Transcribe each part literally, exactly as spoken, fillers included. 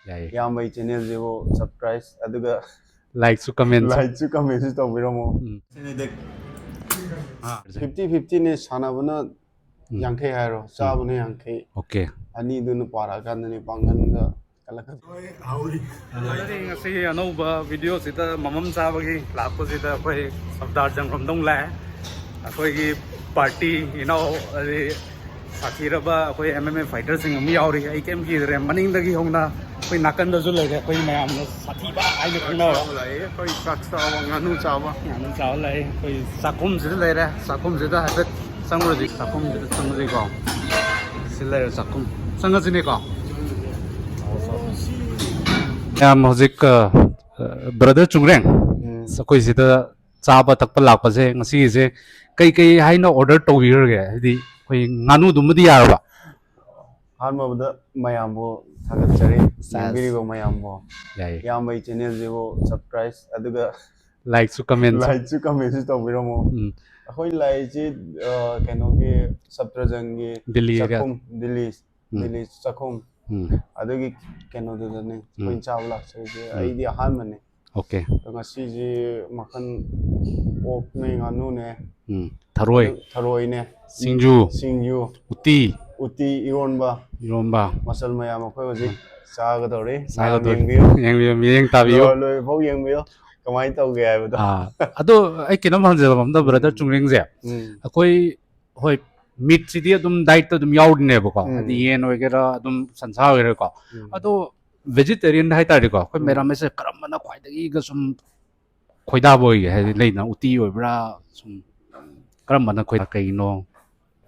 ꯌꯥꯏꯌꯦ꯫ ꯏꯌꯥꯝꯕꯒꯤ ꯆꯦꯅꯦꯜꯁꯤꯕꯨ ꯁꯕꯁꯀ꯭ꯔꯥꯏꯕ ꯑꯗꯨꯒ ꯂꯥꯏꯛꯁꯨ ꯀꯃꯦꯟꯁꯨ꯫ ꯂꯥꯏꯛꯁꯨ ꯀꯃꯦꯟꯁꯨ ꯇꯧꯕꯤꯔꯝꯃꯣ꯫ ꯎꯝ꯫ ꯁꯤꯅꯤꯗ꯫ ꯑꯥ꯫ ꯐꯤꯐꯇꯤ ꯐꯤꯐꯇꯤꯅꯦ ꯁꯥꯟꯅꯕꯅ ꯎꯝ꯫ ꯌꯥꯡꯈꯩ ꯍꯥꯏꯔꯣ, ꯎꯝ꯫ ꯆꯥꯕꯅ ꯌꯥꯡꯈꯩ꯫ ꯑꯣꯀꯦ꯫ ꯑꯅꯤꯗꯨꯅ ꯄꯥꯔꯛꯑꯀꯥꯟꯗꯅꯦ ꯄꯥꯡꯒꯟꯒ ꯀꯜꯂꯛꯀꯗꯣꯏꯁꯦ꯫ ꯑꯗꯨꯗꯤ ꯉꯁꯤ ꯑꯅꯧꯕ ꯚꯤꯗꯤꯑꯣꯁꯤꯗ ꯃꯃꯝ ꯆꯥꯕꯒꯤ ꯂꯥꯛꯄꯁꯤꯗ ꯑꯩꯈꯣꯏ ꯁꯔꯗꯥꯔ ꯖꯪꯒꯝꯗ ꯑꯃꯨꯛ ꯂꯥꯛꯑꯦ꯫ ꯑꯩꯈꯣꯏꯒꯤ ꯄꯥꯔꯇꯤ ꯏꯅꯥꯎ ꯑꯗꯩ ꯁꯥꯊꯤꯔꯕ ꯑꯩꯈꯣꯏ ꯑꯦꯝ ꯑꯦꯝ ꯑꯦ ꯐꯥꯏꯇꯔꯁꯤꯡ ꯑꯃ ꯌꯥꯎꯔꯤ꯫ ꯑꯩ ꯀꯩꯝ ꯀꯤꯗ꯭ꯔꯦ꯫ ꯃꯅꯤꯡꯗꯒꯤ ꯍꯧꯅ ꯑꯩꯈꯣꯏ ꯅꯥꯀꯟꯗꯁꯨ ꯂꯩꯔꯦ꯫ ꯑꯩꯈꯣꯏ ꯃꯌꯥꯝꯅ ꯁꯥꯊꯤꯕ ꯍꯥꯏꯅ ꯈꯪꯅꯕ꯫ ꯂꯥꯛꯑꯦ꯫ ꯑꯩꯈꯣꯏ ꯆꯥꯛ ꯆꯥꯕ, ꯉꯥꯅꯨ ꯆꯥꯕ꯫ ꯉꯥꯅꯨ ꯆꯥꯕ ꯂꯥꯛꯑꯦ꯫ ꯑꯩꯈꯣꯏ ꯆꯥꯛꯈꯨꯝꯁꯤꯗ ꯂꯩꯔꯦ꯫ ꯆꯥꯛꯈꯨꯝꯁꯤꯗ ꯍꯥꯏꯐꯦꯠ ꯆꯪꯉꯨꯔꯁꯤ꯫ ꯆꯥꯛꯈꯨꯝꯁꯤꯗ ꯆꯪꯉꯨꯁꯤꯀꯣ꯫ ꯁꯤ ꯂꯩꯔꯦ ꯆꯥꯛꯈꯨꯝ꯫ ꯆꯪꯉꯁꯤꯅꯦꯀꯣ꯫ ꯃꯌꯥꯝ ꯍꯧꯖꯤꯛ, ꯑ, ꯑ, ꯕ꯭ꯔꯗꯔ ꯆꯨꯡꯔꯦꯡ ꯎꯝ꯫ ꯑꯩꯈꯣꯏ ꯁꯤꯗ ꯆꯥꯕ ꯊꯛꯄ ꯂꯥꯛꯄꯁꯦ, ꯉꯁꯤꯒꯤꯁꯦ ꯀꯩ ꯀꯩ ꯍꯥꯏꯅ ꯑꯣꯔꯗꯔ ꯇꯧꯕꯤꯈ꯭ꯔꯒꯦ? ꯍꯥꯏꯗꯤ ꯑꯩꯈꯣꯏ ꯉꯥꯅꯨꯗꯨꯃꯗꯤ ꯌꯥꯔꯕ? ꯑꯍꯥꯟꯕꯗ ꯃꯌꯥꯝꯕꯨ ꯊꯥꯒꯠꯆꯔꯤ꯫ ꯁꯦꯁ꯫ ꯌꯦꯡꯕꯤꯔꯤꯕ ꯃꯌꯥꯝꯕꯨ꯫ ꯌꯥꯏꯌꯦ꯫ ꯏꯌꯥꯝꯕꯒꯤ ꯆꯦꯅꯦꯜꯁꯤꯕꯨ ꯁꯕꯁꯀ꯭ꯔꯥꯏꯕ ꯑꯗꯨꯒ ꯂꯥꯏꯛꯁꯨ ꯀꯃꯦꯟꯁꯨ꯫ ꯂꯥꯏꯛꯁꯨ ꯀꯃꯦꯟꯁꯨ ꯇꯧꯕꯤꯔꯝꯃꯣ꯫ ꯎꯝ꯫ ꯑꯩꯈꯣꯏ ꯂꯥꯛꯏꯁꯤ, ꯑ, ꯀꯩꯅꯣꯒꯤ ꯁꯞꯇ꯭ꯔꯖꯪꯒꯤ ꯗꯤꯜꯂꯤ ꯑꯦꯔꯤꯌꯥ꯫ ꯆꯥꯛꯈꯨꯝ, ꯗꯤꯜꯂꯤ, ꯎꯝ꯫ ꯗꯤꯜꯂꯤ ꯆꯥꯛꯈꯨꯝ꯫ ꯎꯝ꯫ ꯑꯗꯨꯒꯤ ꯀꯩꯅꯣꯗꯨꯗꯅꯦ ꯎꯝ꯫ ꯑꯩꯈꯣꯏꯅ ꯆꯥꯕ ꯂꯥꯛꯆꯔꯤꯁꯦ꯫ ꯎꯝ꯫ ꯑꯩꯗꯤ ꯑꯍꯥꯟꯕꯅꯦ꯫ ꯑꯣꯀꯦ꯫ ꯑꯗꯣ ꯉꯁꯤꯁꯤ ꯃꯈꯜ ꯑꯣꯛꯅꯦ, ꯉꯥꯅꯨꯅꯦ, ꯎꯝ꯫ ꯊꯔꯣꯏ꯫ ꯑꯗꯨ ꯊꯔꯣꯏꯅꯦ꯫ ꯁꯤꯡꯖꯨ꯫ ꯁꯤꯡꯖꯨ꯫ ꯎꯇꯤ꯫ ꯎꯇꯤ, ꯏꯔꯣꯟꯕ꯫ ꯏꯔꯣꯟꯕ꯫ ꯃꯆꯜ ꯃꯌꯥꯝ ꯑꯩꯈꯣꯏ ꯍꯧꯖꯤꯛ ꯎꯝ꯫ ꯆꯥꯒꯗꯧꯔꯤ꯫ ꯃꯌꯥꯝ ꯆꯥꯒꯗꯧꯔꯤ꯫ ꯌꯦꯡꯕꯤꯌꯨ꯫ ꯌꯦꯡꯕꯤꯌꯨ, ꯃꯤꯠꯌꯦꯡ ꯇꯥꯕꯤꯌꯨ꯫ ꯂꯣꯏ-, ꯂꯣꯏꯐꯥꯎ ꯌꯦꯡꯕꯤꯌꯨ ꯀꯃꯥꯏꯅ ꯇꯧꯒꯦ ꯍꯥꯏꯕꯗꯣ꯫ ꯑꯥ, ꯑꯗꯣ ꯑꯩ ꯀꯩꯅꯣꯝ ꯍꯪꯖꯕ ꯑꯝꯇ ꯕ꯭ꯔꯗꯔ ꯎꯝ꯫ ꯆꯨꯡꯔꯦꯡꯁꯦ꯫ ꯎꯝ꯫ ꯑꯩꯈꯣꯏ ꯍꯣꯏ, ꯃꯤꯠꯁꯤꯗꯤ ꯑꯗꯨꯝ ꯗꯥꯏꯠꯇ ꯑꯗꯨꯝ ꯌꯥꯎꯔꯤꯅꯦꯕꯀꯣ, ꯎꯝ꯫ ꯍꯥꯏꯗꯤ ꯌꯦꯟ ꯑꯣꯏꯒꯦꯔꯥ, ꯑꯗꯨꯝ ꯁꯟꯁꯥ ꯑꯣꯏꯒꯦꯔꯥꯀꯣ꯫ ꯎꯝ꯫ ꯑꯗꯣ ꯚꯦꯖꯤꯇꯦꯔꯤꯌꯟ ꯍꯥꯏꯇꯥꯔꯦꯀꯣ, ꯑꯩꯈꯣꯏ ꯎꯝ꯫ ꯃꯦꯔꯥꯃꯦꯁꯁꯦ ꯀꯔꯝꯕꯅ ꯈ꯭ꯋꯥꯏꯗꯒꯤꯒ ꯁꯨꯝ ꯈꯣꯏꯗꯥꯕ ꯑꯣꯏꯒꯦ? ꯍꯥꯏꯗꯤ ꯂꯩꯗꯅ, ꯎꯇꯤ ꯑꯣꯏꯕ꯭ꯔꯥ, ꯁꯨꯝ ꯀꯔꯝꯕꯅ ꯈꯣꯏꯗꯥ-, ꯀꯩꯒꯤꯅꯣ?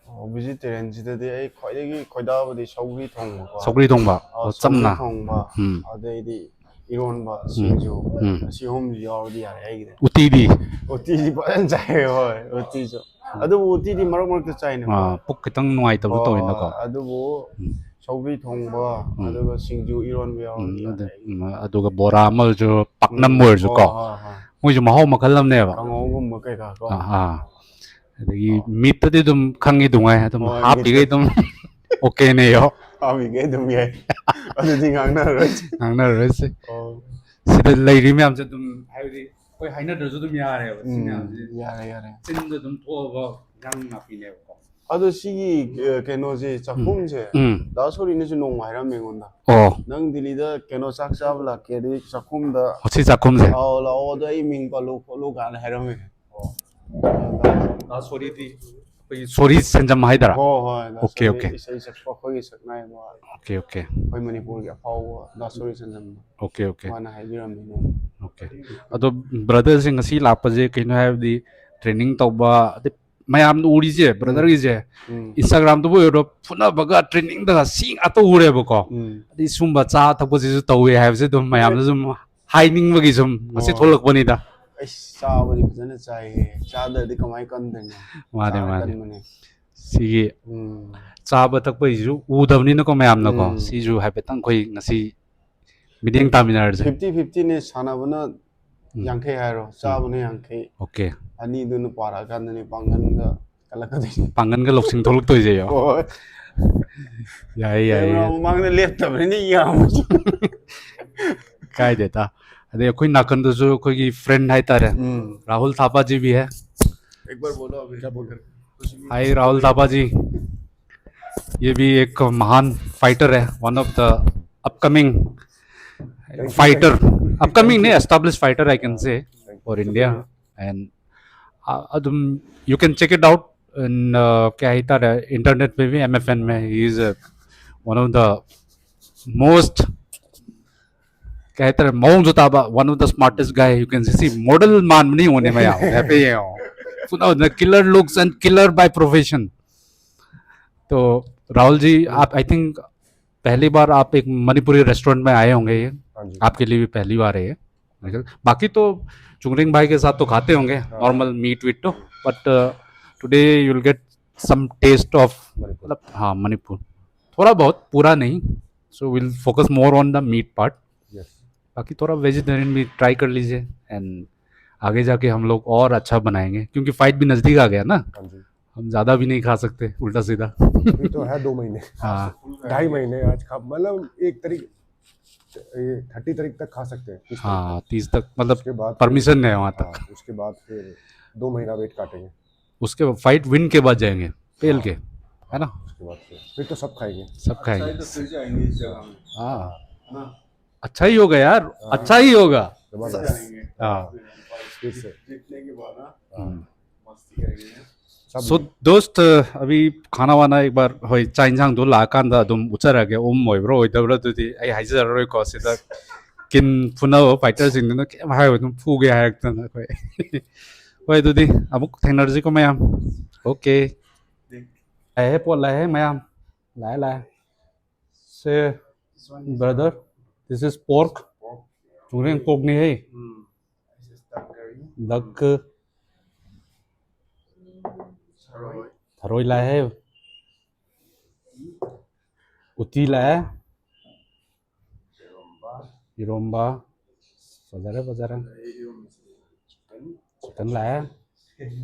ꯑꯣ, ꯚꯦꯖꯤꯇꯦꯔꯤꯌꯟꯁꯤꯗꯗꯤ ꯑꯩ ꯈ꯭ꯋꯥꯏꯗꯒꯤ ꯈꯣꯏꯗꯥꯕꯗꯤ ꯁꯧꯒ꯭ꯔꯤ ꯊꯣꯡꯕꯀꯣ꯫ ꯁꯧꯒ꯭ꯔꯤ ꯊꯣꯡꯕ? ꯑ, ꯑꯣ, ꯁꯧꯒ꯭ꯔꯤ ꯆꯝꯅ? ꯊꯣꯡꯕ, ꯎꯝ꯫ ꯑꯗꯩꯗꯤ ꯏꯔꯣꯟꯕ, ꯎꯝ꯫ ꯁꯤꯡꯖꯨ, ꯎꯝ꯫ ꯑꯁꯤ ꯑꯍꯨꯝꯁꯤ ꯌꯥꯎꯔꯗꯤ ꯌꯥꯔꯦ ꯑꯩꯒꯤꯗꯤ꯫ ꯎꯇꯤꯗꯤ? ꯎꯇꯤꯁꯤ ꯐꯖꯅ ꯆꯥꯏ, ꯍꯣꯏ, ꯎꯇꯤꯁꯨ꯫ ꯑꯗꯨꯕꯨ ꯎꯇꯤꯗꯤ ꯃꯔꯛ ꯃꯔꯛꯇ ꯆꯥꯏꯅꯦꯀꯣ꯫ ꯑꯥ, ꯄꯨꯛ ꯈꯤꯇꯪ ꯅꯨꯡꯉꯥꯏꯇꯕꯁꯨ ꯍꯣꯏ, ꯇꯧꯋꯤꯅꯀꯣ꯫ ꯍꯣꯏ, ꯑꯗꯨꯕꯨ ꯎꯝ꯫ ꯁꯧꯒ꯭ꯔꯤ ꯊꯣꯡꯕ, ꯎꯝ꯫ ꯑꯗꯨꯒ ꯁꯤꯡꯖꯨ ꯏꯔꯣꯟꯕ ꯎꯝ, ꯌꯥꯎꯔꯗꯤ ꯑꯗꯨ, ꯌꯥꯔꯦ ꯑꯩꯒꯤꯗꯤ꯫ ꯎꯝ, ꯑꯗꯨꯒ ꯕꯣꯔꯥ ꯑꯃꯁꯨ, ꯄꯥꯛꯅꯝ ꯎꯝ, ꯑꯣꯏꯔꯁꯨꯀꯣ꯫ ꯍꯣꯏ, ꯍꯣꯏ, ꯍꯣꯏ꯫ ꯃꯣꯏꯁꯨ ꯃꯍꯥꯎ ꯃꯈꯜ ꯑꯃꯅꯦꯕ꯫ ꯀꯥꯡꯍꯧꯒꯨꯝꯕ ꯀꯩꯀꯥ ꯀꯣ꯫ ꯑꯥ, ꯑꯥ꯫ ꯑꯗꯒꯤ ꯑꯣ꯫ ꯃꯤꯠꯇꯗꯤ ꯑꯗꯨꯝ ꯈꯪꯉꯤ ꯗꯨꯉꯥꯏ, ꯑꯗꯨꯝ ꯍꯣꯏ, ꯍꯥꯞꯄꯤꯈꯩ ꯃꯤꯠꯇ꯫ ꯑꯗꯨꯝ ꯑꯣꯀꯦꯅꯦꯌꯣ꯫ ꯄꯥꯝꯃꯤꯈꯩ ꯑꯗꯨꯝ ꯌꯥꯏ꯫ ꯑꯗꯨꯗꯤ ꯉꯥꯡꯅꯔꯔꯣꯏꯁꯦ꯫ ꯉꯥꯡꯅꯔꯔꯣꯏꯁꯦ꯫ ꯑꯣ꯫ ꯁꯤꯗ ꯂꯩꯔꯤ ꯃꯌꯥꯝꯁꯦ ꯑꯗꯨꯝ ꯍꯥꯏꯕꯗꯤ ꯑꯩꯈꯣꯏ ꯍꯥꯏꯅꯗ꯭ꯔꯁꯨ ꯑꯗꯨꯝ ꯌꯥꯔꯦꯕ ꯁꯤ ꯎꯝ, ꯃꯌꯥꯝꯁꯦ꯫ ꯌꯥꯔꯦ, ꯌꯥꯔꯦ꯫ ꯆꯤꯟꯗ ꯑꯗꯨꯝ ꯊꯣꯛꯑꯒ ꯏꯟꯖꯥꯡ ꯅꯥꯄꯤꯅꯦꯕꯀꯣ꯫ ꯑꯗꯣ ꯁꯤꯒꯤ ꯑ, ꯀꯩꯅꯣꯁꯦ, ꯆꯥꯛꯈꯨꯝꯁꯦ, ꯎꯝ꯫ ꯗꯥ ꯁꯣꯔꯤꯅꯁꯨ ꯅꯣꯡꯃ ꯍꯥꯏꯔꯝꯃꯦ ꯑꯩꯉꯣꯟꯗ, ꯑꯣ꯫ "ꯅꯪ ꯗꯤꯜꯂꯤꯗ ꯀꯩꯅꯣ ꯆꯥꯛ ꯆꯥꯕ ꯂꯥꯛꯀꯦ, ꯑꯗꯨꯗꯤ ꯆꯥꯛꯈꯨꯝꯗ ꯁꯤ ꯆꯥꯛꯈꯨꯝꯁꯦ꯫ ꯂꯥꯛꯑꯣ, ꯂꯥꯛꯑꯣ, ꯑꯗꯣ ꯑꯩ ꯃꯤꯡ ꯄꯜꯂꯣ ꯈꯣꯠꯂꯣ" ꯀꯥꯏꯅ ꯍꯥꯏꯔꯝꯃꯦ꯫ ꯗꯥ ꯁꯣꯔꯤꯗꯤ ꯑꯩꯈꯣꯏꯒꯤ ꯁꯣꯔꯤ ꯁꯦꯟꯖꯝ ꯍꯥꯏꯗꯔꯥ? ꯍꯣꯏ, ꯍꯣꯏ, ꯗꯥ ꯑꯣꯀꯦ, ꯁꯣꯔꯤ ꯑꯣꯀꯦ꯫ ꯏꯁꯩ ꯁꯛꯄ ꯑꯩꯈꯣꯏꯒꯤ ꯁꯛꯅꯥꯏꯕ, ꯑꯣꯀꯦ, ꯑꯣꯀꯦ꯫ ꯑꯩꯈꯣꯏ ꯃꯅꯤꯄꯨꯔꯒꯤ ꯑꯐꯥꯎꯕ ꯗꯥ ꯁꯣꯔꯤ ꯁꯦꯟꯖꯝꯗꯣ, ꯑꯣꯀꯦ, ꯑꯣꯀꯦ꯫ ꯃꯥꯅ ꯍꯥꯏꯕꯤꯔꯝꯃꯤꯅꯦ꯫ ꯑꯣꯀꯦ꯫ ꯑꯗꯣ ꯕ꯭ꯔꯗꯔꯁꯦ ꯉꯁꯤ ꯂꯥꯛꯄꯁꯦ ꯀꯩꯅꯣ ꯍꯥꯏꯕꯗꯤ ꯇ꯭ꯔꯦꯅꯤꯡ ꯇꯧꯕ, ꯑꯗꯩ ꯃꯌꯥꯝꯅ ꯎꯔꯤꯁꯦ ꯕ꯭ꯔꯗꯔꯒꯤꯁꯦ ꯎꯝ꯫ ꯏꯟꯁꯇꯥꯒ꯭ꯔꯥꯝꯗꯕꯨ ꯑꯣꯏꯔꯣ, ꯐꯨꯅꯕꯒ ꯇ꯭ꯔꯦꯅꯤꯡꯗꯒ ꯁꯤ ꯉꯥꯛꯇ ꯎꯔꯦꯕꯀꯣ꯫ ꯎꯝ꯫ ꯑꯗꯩ ꯁꯨꯝꯕ ꯆꯥ ꯊꯛꯄꯁꯤꯁꯨ ꯇꯧꯋꯦ ꯍꯥꯏꯕꯁꯦ ꯑꯗꯨꯝ ꯃꯌꯥꯝꯅ ꯁꯨꯝ ꯍꯥꯏꯅꯤꯡꯕꯒꯤ ꯁꯨꯝ ꯉꯁꯤ ꯑꯣ꯫ ꯊꯣꯛꯂꯛꯄꯅꯤꯗ꯫ ꯑꯩꯁ, ꯆꯥꯕꯗꯤ ꯐꯖꯅ ꯆꯥꯏꯌꯦ, ꯆꯥꯗ꯭ꯔꯗꯤ ꯀꯃꯥꯏꯅ ꯀꯟꯗꯣꯏꯅꯣ? ꯃꯥꯅꯦ, ꯆꯥꯔ ꯃꯥꯅꯦ꯫ ꯀꯟꯕꯅꯦ꯫ ꯁꯤꯒꯤ ꯎꯝ꯫ ꯆꯥꯕ ꯊꯛꯄꯒꯤꯁꯨ ꯎꯗꯕꯅꯤꯅꯀꯣ ꯃꯌꯥꯝꯅꯀꯣ꯫ ꯎꯝ꯫ ꯁꯤꯁꯨ ꯍꯥꯏꯐꯦꯠꯇꯪ ꯑꯩꯈꯣꯏ ꯉꯁꯤ ꯃꯤꯠꯌꯦꯡ ꯇꯥꯃꯤꯟꯅꯔꯁꯦ꯫ ꯐꯤꯐꯇꯤ ꯐꯤꯐꯇꯤꯅꯦ, ꯁꯥꯟꯅꯕꯅ ꯎꯝ꯫ ꯌꯥꯡꯈꯩ ꯍꯥꯏꯔꯣ, ꯆꯥꯕꯅ ꯌꯥꯡꯈꯩ꯫ ꯑꯣꯀꯦ꯫ ꯑꯅꯤꯗꯨꯅ ꯄꯥꯔꯛꯑꯀꯥꯟꯗꯅꯦ ꯄꯥꯡꯒꯟꯒ ꯀꯜꯂꯛꯀꯗꯣꯏꯁꯦ꯫ ꯄꯥꯡꯒꯟꯒ ꯂꯧꯁꯤꯡ ꯊꯣꯛꯂꯛꯇꯣꯏꯁꯦ ꯌꯣ꯫ ꯍꯣꯏ꯫ ꯌꯥꯏꯌꯦ, ꯌꯥꯏꯌꯦ꯫ ꯀꯦꯃꯦꯔꯥ ꯃꯃꯥꯡꯗ ꯂꯦꯞꯇꯕꯅꯤꯅ ꯌꯥꯝꯕꯁꯨ꯫ ꯀꯥꯏꯗꯦꯗ꯫ ꯑꯗꯩ ꯑꯩꯈꯣꯏ ꯅꯥꯀꯟꯗꯁꯨ ꯑꯩꯈꯣꯏꯒꯤ ꯐ꯭ꯔꯦꯟ ꯍꯥꯏꯇꯥꯔꯦ, ꯎꯝ꯫ ꯔꯥꯍꯨꯜ ꯊꯥꯄꯥ ꯖꯤ ꯚꯤ ꯍꯦ꯫ एक बार बोलो अभी क्या बोल रहे हो? हाय राहुल थापा जी, ये भी एक महान फाइटर है, one of the upcoming fighter, upcoming नहीं, established fighter I can say for India, and uh, अदुम you can check it out in uh, क्या ꯍꯥꯏꯇꯥꯔꯦ, ꯏꯟꯇꯔꯅꯦꯠ पे भी, M F N में, he is uh, one of the most ꯀꯩ ꯍꯥꯏꯇꯥꯔꯦ, ꯃꯑꯣꯡꯁꯨ ꯇꯥꯕ, one of the smartest guy you can see, model मान नहीं होने में आओ, यहाँ पे ये आओ, सुना ना, killer looks and killer by profession। तो राहुल जी, आप आई थिंक पहली बार आप एक मणिपुरी रेस्टोरेंट में आए होंगे, ये हाँ जी। आपके लिए भी पहली बार है ये। बाकी तो चुंगरिंग भाई के साथ तो खाते होंगे नॉर्मल मीट वीट तो, but today you will get some taste of, Manipur. मतलब, हाँ, मणिपुर, थोड़ा बहुत, पूरा नहीं। So we'll focus more on the meat part। Yes. बाकी थोड़ा वेजिटेरियन भी ट्राई कर लीजिए, एंड आगे जाके हम लोग और अच्छा बनाएंगे, क्योंकि फाइट भी नज़दीक आ गया ना, हाँ जी। हम ज़्यादा भी नहीं खा सकते उल्टा सीधा। अभी तो है दो महीने, हाँ। ढाई महीने आज खा, मतलब एक तारीख, ये थर्टी तारीख तक खा सकते हैं, तीस तारीख हाँ, तीस तक, मतलब उसके बाद परमिशन है वहाँ तक। हाँ, उसके बाद फिर दो महीना वेट काटेंगे। उसके फाइट विन के बाद जाएंगे, पेल के, है ना? उसके बाद फिर फिर तो सब खाएंगे। सब खाएंगे। फिर जाएंगे इस जगह में। हाँ, है ना? अच्छा ही होगा यार, अच्छा ही होगा। जबरदस्त। जाएंगे। हाँ। फिर से जीतने के बाद ना हम्म। मस्ती करेंगे। सब सो दोस्त, अभी खाना वाना एक बार, ꯍꯣꯏ, ꯆꯥꯛ ꯏꯟꯁꯥꯡꯗꯣ ꯂꯥꯛꯑꯀꯥꯟꯗ ꯑꯗꯨꯝ ꯎꯠꯆꯔꯛꯑꯒꯦ꯫ ꯎꯝ ꯑꯣꯏꯕ꯭ꯔꯥ ꯑꯣꯏꯗꯕ꯭ꯔꯥ ꯑꯗꯨꯗꯤ ꯑꯩ ꯍꯥꯏꯖꯔꯔꯣꯏꯀꯣ꯫ ꯁꯤꯗ ꯀꯤꯟ ꯐꯨꯅꯕ ꯐꯥꯏꯇꯔꯁꯤꯡꯗꯨꯅ ꯀꯩꯝ ꯍꯥꯏꯔꯣꯏ, ꯑꯗꯨꯝ ꯐꯨꯒꯦ ꯍꯥꯏꯔꯛꯇꯅ ꯑꯩꯈꯣꯏ꯫ ꯍꯣꯏ, ꯑꯗꯨꯗꯤ ꯑꯃꯨꯛ ꯊꯦꯡꯅꯔꯁꯤꯀꯣ ꯃꯌꯥꯝ꯫ ꯑꯣꯀꯦ꯫ ꯂꯥꯛꯑꯦ, ꯄꯣꯠ ꯂꯥꯛꯑꯦ ꯃꯌꯥꯝ꯫ ꯂꯥꯛꯑꯦ, ꯂꯥꯛꯑꯦ꯫ ꯁꯦ, brother, this is pork. ꯆꯨꯡꯔꯦꯡ porkꯅꯤ ꯍꯦ꯫ ꯎꯝ꯫ This is duck curry. Duck, ꯊꯔꯣꯏ꯫ ꯊꯔꯣꯏ ꯂꯥꯛꯑꯦ꯫ ꯎꯇꯤ ꯂꯥꯛꯑꯦ꯫ ꯏꯔꯣꯝꯕ꯫ ꯏꯔꯣꯝꯕ꯫ ꯐꯖꯔꯦ, ꯐꯖꯔꯦ꯫ ꯑꯗꯩ ꯏꯔꯣꯝꯕꯁꯤꯗꯤ chicken꯫ Chicken ꯂꯥꯛꯑꯦ꯫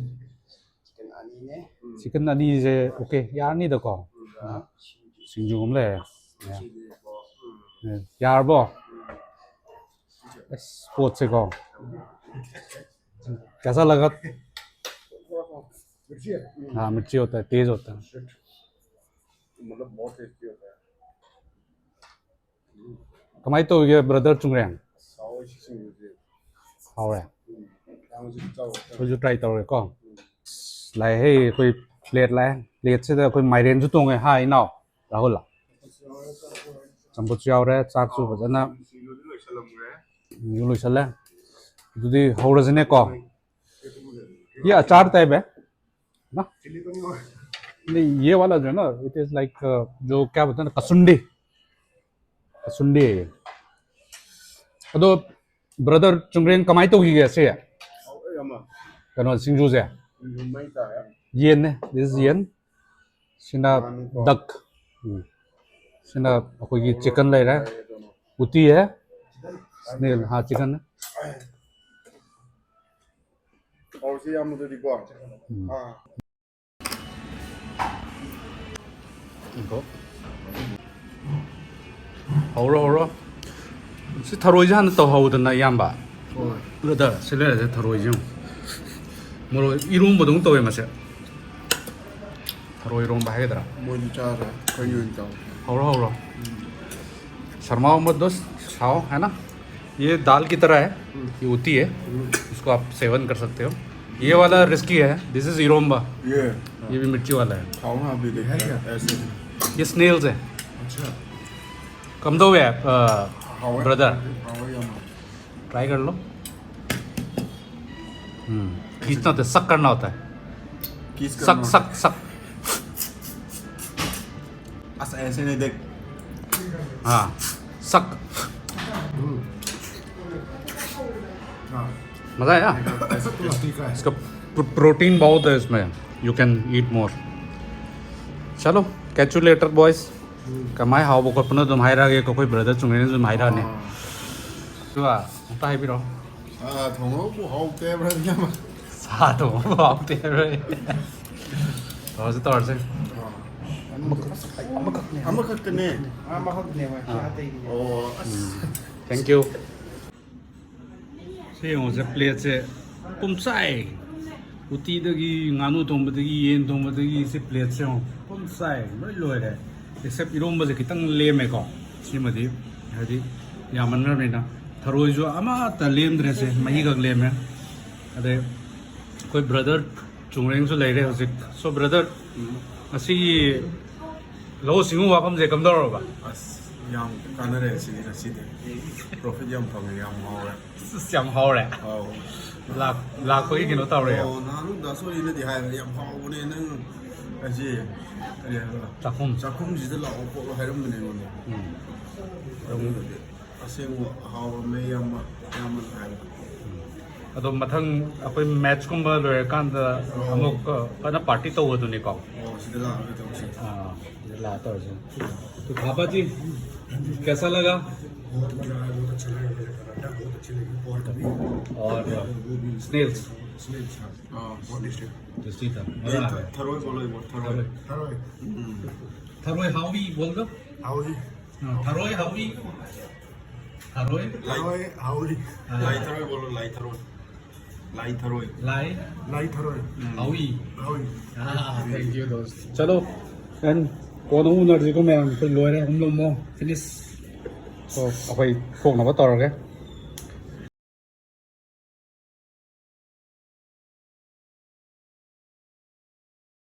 Chicken ꯑꯅꯤꯅꯦ꯫ ꯎꯝ꯫ Chicken ꯑꯅꯤꯁꯦ ꯑꯣꯀꯦ, ꯌꯥꯔꯅꯤꯗꯀꯣ꯫ ꯑꯗꯨꯒ ꯁꯤꯡꯖꯨ꯫ ꯁꯤꯡꯖꯨ ꯑꯃ ꯂꯩꯔꯦ꯫ ꯁꯤꯡꯖꯨ꯫ ꯎꯝ꯫ ꯎꯝ, ꯌꯥꯔꯕꯣ? ꯎꯝ꯫ ꯑꯁ, ꯄꯣꯠꯁꯦꯀꯣ, ꯆꯥꯁꯜꯂꯒ꯫ ꯎꯝ꯫ हाँ, मिर्ची होता है, तेज होता है। मतलब बहुत tasty होता है। ꯀꯃꯥꯏꯅ ꯇꯧꯔꯤꯒꯦ, brother ꯆꯨꯡꯔꯦꯡ? ꯁꯥꯎ ꯁꯤꯡꯖꯨꯁꯦ꯫ ꯍꯥꯎꯔꯦ꯫ ꯎꯝ꯫ ꯌꯥꯝꯅꯁꯨ ꯆꯥꯎꯋꯦ꯫ ꯑꯩꯈꯣꯏꯁꯨ try ꯇꯧꯔꯦꯀꯣ꯫ ꯂꯥꯛꯑꯦ, ꯑꯩꯈꯣꯏ plate ꯂꯥꯛꯑꯦ꯫ Plateꯁꯤꯗ ꯑꯩꯈꯣꯏ ꯃꯥꯏꯔꯦꯟꯁꯨ ꯇꯣꯡꯉꯦ ꯍꯥ, ꯏꯅꯥꯎ ꯔꯥꯍꯨꯜ? ꯆꯝꯐꯨꯠꯁꯨ ꯌꯥꯎꯔꯦ, ꯆꯥꯛꯁꯨ ꯐꯖꯅ꯫ ꯁꯤꯡꯖꯨꯗꯤ ꯂꯣꯏꯁꯜꯂꯝꯈ꯭ꯔꯦ꯫ ꯁꯤꯡꯖꯨ ꯂꯣꯏꯁꯜꯂꯦ꯫ ꯑꯗꯨꯗꯤ ꯍꯧꯔꯁꯤꯅꯦꯀꯣ꯫ ये अचार type है ना? नहीं, ये वाला जो है ना, it is like, जो क्या बोलते हैं ना, कसुंडी। कसुंडी है ये। ꯑꯗꯣ, brother ꯆꯨꯡꯔꯦꯡ, ꯀꯃꯥꯏꯅ ꯇꯧꯈꯤꯒꯦ ꯁꯤ? ꯍꯥꯎꯋꯦ ꯌꯥꯝꯅ꯫ ꯀꯩꯅꯣ, ꯁꯤꯡꯖꯨꯁꯦ? ꯁꯤꯡꯖꯨ ꯃꯩ ꯇꯥꯔꯦ꯫ ꯌꯦꯟꯅꯦ, this is ꯌꯦꯟ꯫ ꯁꯤꯅ ꯉꯥꯅꯨꯀꯣ꯫ Duck꯫ ꯎꯝ꯫ ꯁꯤꯅ ꯑꯩꯈꯣꯏꯒꯤ chicken ꯂꯩꯔꯦ꯫ ꯎꯇꯤ है। Snail, हाँ, chicken है। ꯍꯥꯎꯁꯤ ꯌꯥꯝꯕꯗꯗꯤꯀꯣ꯫ ꯎꯝ꯫ ꯑꯥ꯫ ꯉꯥꯏꯈꯣ꯫ ꯍꯧꯔꯣ, ꯍꯧꯔꯣ꯫ ꯁꯤ ꯊꯔꯣꯏꯁꯦ ꯍꯥꯟꯅ ꯇꯧꯍꯧꯗꯅ, ꯏꯌꯥꯝꯕ꯫ ꯍꯣꯏ꯫ ꯕ꯭ꯔꯗꯔ, ꯁꯤ ꯂꯩꯔꯁꯦ, ꯊꯔꯣꯏꯁꯦ ꯌꯦꯡꯉꯨ꯫ ꯃꯣꯔꯣꯛ ꯏꯔꯣꯝꯕꯗꯧꯅ ꯇꯧꯋꯦ ꯃꯁꯦ꯫ ꯊꯔꯣꯏ ꯏꯔꯣꯝꯕ ꯍꯥꯏꯒꯗ꯭ꯔꯥ? ꯃꯣꯏꯗꯤ ꯆꯥꯔꯦ, ꯑꯩꯈꯣꯏꯒꯤ ꯑꯣꯏꯅ ꯇꯧꯔꯦ꯫ ꯍꯧꯔꯣ, ꯍꯧꯔꯣ꯫ ꯁꯔꯃꯥꯎ ꯃꯠ ꯗꯣꯁ, ꯈꯥꯎ, ꯍꯥꯏ ꯅꯥ? ये दाल की तरह है, ये होती है, इसको आप सेवन कर सकते हो। ये वाला रिस्की है, दिस इज इरोम्बा। ये ये भी मिर्ची वाला है। खाओ ना, अभी देखते हैं। ऐसे। ये स्नेल्स है। अच्छा। कमदो है, अ, खाओ। ब्रदर। खाओ या ना। ट्राई कर लो। हम्म, खींचना होता है, सक करना होता है। किस सक, करना सक, होता है? सक। अस-, ऐसे नहीं देख। हाँ, सक। हाँ। मज़ा आया? ऐसे टेस्टी का है। इसका प्रो-, प्रोटीन बहुत है इसमें, you can eat more। चलो, catch you later, boys. ꯀꯃꯥꯏ ꯍꯥꯎꯕ ꯈꯣꯠꯄꯅꯣ ꯑꯗꯨꯝ ꯍꯥꯏꯔꯛꯑꯒꯦ, ꯑꯩꯈꯣꯏ ꯕ꯭ꯔꯗꯔ ꯆꯨꯡꯉꯦꯅ ꯑꯗꯨꯝ ꯍꯥꯏꯔꯛꯑꯅꯤ꯫ ꯑꯥ꯫ ꯑꯗꯨꯒ ꯑꯝꯇ ꯍꯥꯏꯕꯤꯔꯛꯑꯣ꯫ ꯁꯥ ꯊꯣꯡꯕꯕꯨ ꯍꯥꯎꯇꯦ, ꯕ꯭ꯔꯗꯔ, ꯌꯥꯝ꯫ ꯁꯥ ꯊꯣꯡꯕꯕꯨ ꯍꯥꯎꯇꯦ ꯍꯥꯏꯕ꯭ꯔꯥ? ꯇꯧꯔꯁꯤ, ꯇꯧꯔꯁꯤ꯫ ꯑꯥ꯫ ꯑꯃꯈꯛꯅꯦ꯫ ꯑꯃꯈꯛꯇꯅꯦ꯫ ꯑꯃꯈꯛꯅꯦ, ꯃꯥ ꯑꯇꯩꯒꯤꯅꯦ꯫ ꯑꯣ, ꯑꯁ꯫ ꯊꯦꯡꯀ꯭ꯌꯨ꯫ ꯁꯤ ꯌꯦꯡꯉꯣꯁꯦ, ꯄ꯭ꯂꯦꯠꯁꯦ ꯄꯨꯝꯆꯥꯏ꯫ ꯎꯇꯤꯗꯒꯤ, ꯉꯥꯅꯨ ꯊꯣꯡꯕꯗꯒꯤ, ꯌꯦꯟ ꯊꯣꯡꯕꯗꯒꯤ, ꯁꯤ ꯄ꯭ꯂꯦꯠꯁꯦ ꯌꯦꯡꯉꯣ, ꯄꯨꯝꯆꯥꯏ, ꯂꯣꯏ ꯂꯣꯏꯔꯦ꯫ ꯑꯦꯛꯁꯦꯞ ꯏꯔꯣꯝꯕꯁꯦ ꯈꯤꯇꯪ ꯂꯦꯝꯃꯦꯀꯣ꯫ ꯁꯤꯃꯗꯤ ꯍꯥꯏꯗꯤ ꯌꯥꯝꯃꯟꯈ꯭ꯔꯕꯅꯤꯅ꯫ ꯊꯔꯣꯏꯁꯨ ꯑꯃꯠꯇ ꯂꯦꯝꯗ꯭ꯔꯦꯁꯦ, ꯃꯍꯤꯈꯛ ꯂꯦꯝꯃꯦ꯫ ꯑꯗꯩ ꯑꯩꯈꯣꯏ ꯕ꯭ꯔꯗꯔ ꯆꯨꯡꯔꯦꯡꯁꯨ ꯂꯩꯔꯦ ꯍꯧꯖꯤꯛ꯫ So, ꯕ꯭ꯔꯗꯔ, ꯎꯝ꯫ ꯉꯁꯤꯒꯤ ꯂꯧꯎ ꯁꯤꯡꯎ ꯋꯥꯐꯝꯁꯦ ꯀꯝꯗꯧꯔꯕ? ꯑꯁ, ꯌꯥꯝ ꯀꯥꯟꯅꯔꯦ ꯁꯤꯗꯤ ꯉꯁꯤꯗꯤ꯫ ꯄ꯭ꯔꯣꯐꯤꯠ ꯌꯥꯝ ꯐꯪꯉꯦ, ꯌꯥꯝ ꯍꯥꯎꯔꯦ꯫ ꯑꯁ, ꯌꯥꯝ ꯍꯥꯎꯔꯦ꯫ ꯑꯥꯎ꯫ ꯂꯥꯛ-, ꯂꯥꯛꯄꯒꯤ ꯀꯩꯅꯣ ꯇꯧꯔꯦ꯫ ꯑꯣ, ꯅꯍꯥꯟ ꯗꯥ ꯁꯣꯔꯤꯅꯗꯤ ꯍꯥꯏꯕꯅꯦ, "ꯌꯥꯝ ꯍꯥꯎꯕꯅꯦ ꯅꯪ ꯑꯁꯤ ꯀꯔꯤ ꯍꯥꯏꯕ? ꯆꯥꯛꯈꯨꯝ꯫ ꯆꯥꯛꯈꯨꯝꯁꯤꯗ ꯂꯥꯛꯑꯣ ꯈꯣꯠꯂꯣ" ꯍꯥꯏꯔꯝꯕꯅꯦ ꯑꯩꯉꯣꯟꯗ꯫ ꯎꯝ꯫ ꯑꯗꯨꯒꯗꯤ ꯑꯁꯦꯡꯕ ꯍꯥꯎꯔꯝꯃꯦ, ꯏꯌꯥꯝꯕ, ꯏꯌꯥꯝꯕꯅ ꯍꯥꯏꯕ꯫ ꯑꯗꯣ ꯃꯊꯪ ꯑꯩꯈꯣꯏ ꯃꯦꯠꯆꯀꯨꯝꯕ ꯂꯣꯏꯔꯀꯥꯟꯗ ꯑꯃꯨꯛ ꯐꯖꯅ ꯄꯥꯔꯇꯤ ꯇꯧꯕꯗꯨꯅꯤꯀꯣ꯫ ꯑꯣ, ꯁꯤꯗ ꯂꯥꯛꯑꯒ ꯇꯧꯁꯤ꯫ ꯑꯥ, ꯁꯤꯗ ꯂꯥꯛꯑ ꯇꯧꯔꯁꯤ꯫ तो पापा जी, कैसा लगा? बहुत मजा आया, बहुत अच्छा लगा, मुझे पराठा बहुत अच्छी लगी, pork भी। और वो भी स्नेल्स। स्नेल्स, हाँ। हाँ। बहुत टेस्टी। टेस्टी था, मजा आ गया। ꯊꯔꯣꯏ ꯄꯣꯠꯂꯣꯏꯕꯣ, ꯊꯔꯣꯏ꯫ ꯊꯔꯣꯏ꯫ ꯊꯔꯣꯏ꯫ ꯎꯝ꯫ ꯊꯔꯣꯏ ꯍꯥꯎꯏ ꯕꯣꯜꯗꯣ꯫ ꯍꯥꯎꯏ꯫ ꯊꯔꯣꯏ ꯍꯥꯎꯏ꯫ ꯊꯔꯣꯏ꯫ ꯊꯔꯣꯏ ꯍꯥꯎꯏ꯫ ꯑꯥ, ꯂꯥꯏ ꯊꯔꯣꯏ ꯕꯣꯜꯂꯣ, ꯂꯥꯏ ꯊꯔꯣꯏ꯫ ꯂꯥꯏ ꯊꯔꯣꯏ꯫ ꯂꯥꯏ꯫ ꯂꯥꯏ ꯊꯔꯣꯏ꯫ ꯍꯥꯎꯏ꯫ ꯍꯥꯎꯏ꯫ ꯑꯥ, thank you, ꯗꯣꯁ꯫ ꯆꯂꯣ꯫ ꯑꯦꯟ ꯀꯣꯟꯅ ꯑꯃꯨꯛ ꯎꯅꯔꯁꯤꯀꯣ ꯃꯌꯥꯝ꯫ ꯑꯩꯈꯣꯏ ꯂꯣꯏꯔꯦ꯫ ꯎꯝ, ꯂꯣꯃꯣ꯫ Finish꯫ So, ꯑꯩꯈꯣꯏ ꯊꯣꯡꯅꯕ ꯇꯧꯔꯒꯦ꯫